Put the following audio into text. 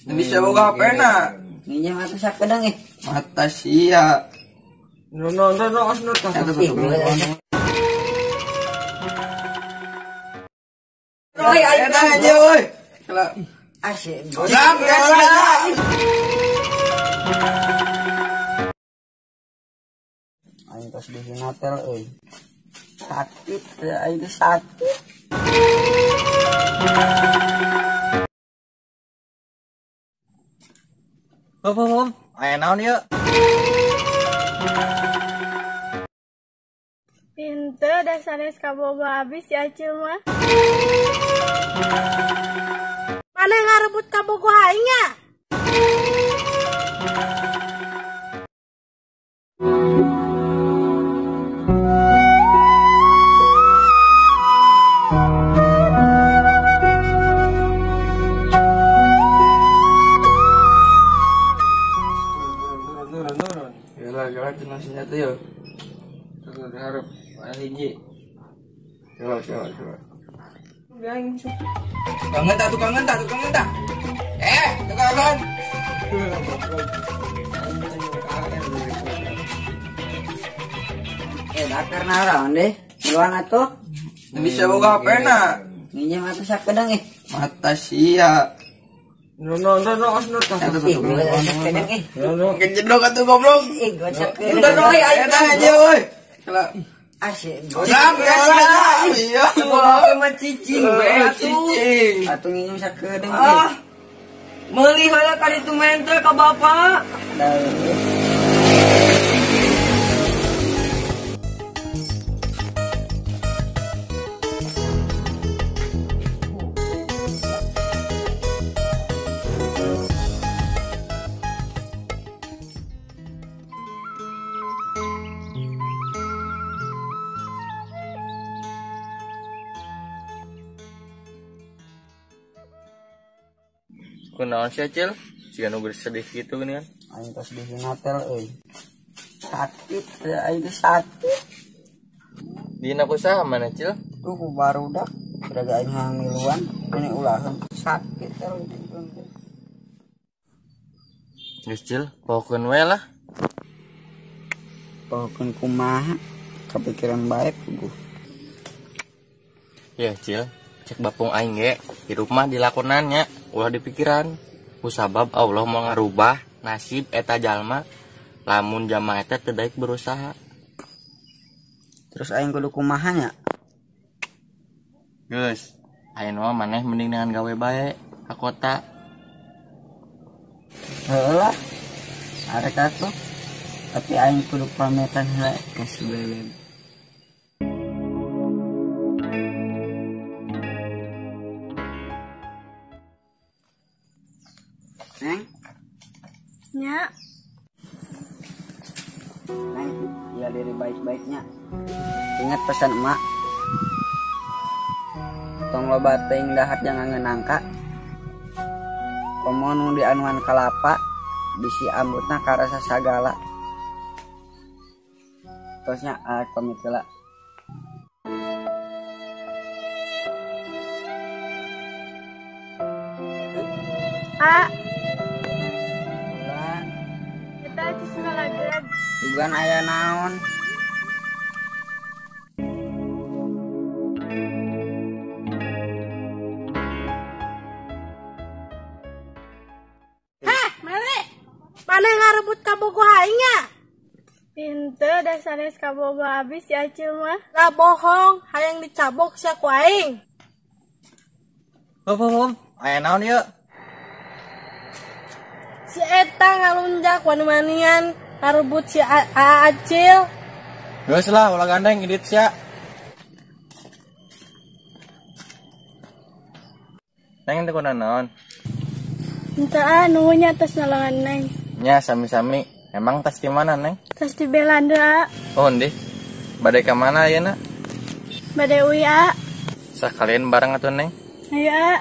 Bisa boga HP na. Nginjem atuh sakedeung ih. Mata sia. No no no no no. Oi, ayo aja woi. Asik. Aing tos di hotel euy. Sakit, aing sakit. Hop hop hop. Aya naon ieu? Henteu da sanes kabogoh abis si Acil mah. Mana ngarebut kabogoh aing nya? Yalah, cenah senjata yo. Terus harap hiji. Coba, coba, coba. Kangen tak tuh, kangen tak tuh, kangen tak. Tukangan. Dakar naon deh. Miluan atuh. Bisa boga HP na. Nginjem atuh sakedeung ih. Mata sia. No no no no no. Sakedeung ih. Kejedok atuh goblok. Ih, gocek. Udah no, ayo aja woi. Asik. Iya, mah cicing we atuh. Atuh nginjem sakedeung ih. Meuli heula ka ditu mente ka bapak. Kunaon sih Acil? Jika nu bersedih gitu gini kan? Aing tos di hotel euy. Sakit, aing sakit. Dina ku saha mana Cil? Tuh ku barudak, raga aing miluan, ini ulahan sakit terus. Geus Cil, pohokeun we lah. Pohokeun kumaha? Kepikiran bae puguh. Ya Cil, cek bapung aing ge, hirup mah dilakonannya, ulah dipikiran. Kusabab Allah mau ngarubah nasib eta jalma lamun jamaah eta teu daek berusaha. Terus aing kudu kumaha nya? Geus, ayeuna mah maneh mending dengan gawe bae ka kota. Heuh lah. Arek atuh. Tapi aing kudu pametan heula ka si Bebeb. Neng? Nya. Neng, ya diri baik-baiknya. Ingat pesan emak. Tong loba teuing dahar jangan ngeunangka. Komo nu dianuan kalapa, bisi ambutna karasa sagala. Tosnya pamit heula. A. Kita cisna lagi. Dugan aya naon? Hah, mane? Mana ngarebut kabogoh aing nya? Henteu da sanes kabogoh abis si Acil mah. Lah bohong, hayang dicabok sia ku aing. Hop hop hop, aya naon ieu? Si eta ngalunjak wani-wanian ngarebut si Acil. Geus lah ulah gandeng indit sia. Neng teh kunaon naon? Henteu ah, nuhun nya tos nolongan Neng. Nya sami-sami. Emang tas di mana Neng? Tas di Belanda. Oh, ndih. Bade ka mana ayeuna? Bade uy ah. Sakalian bareng atuh Neng. Ayo ah.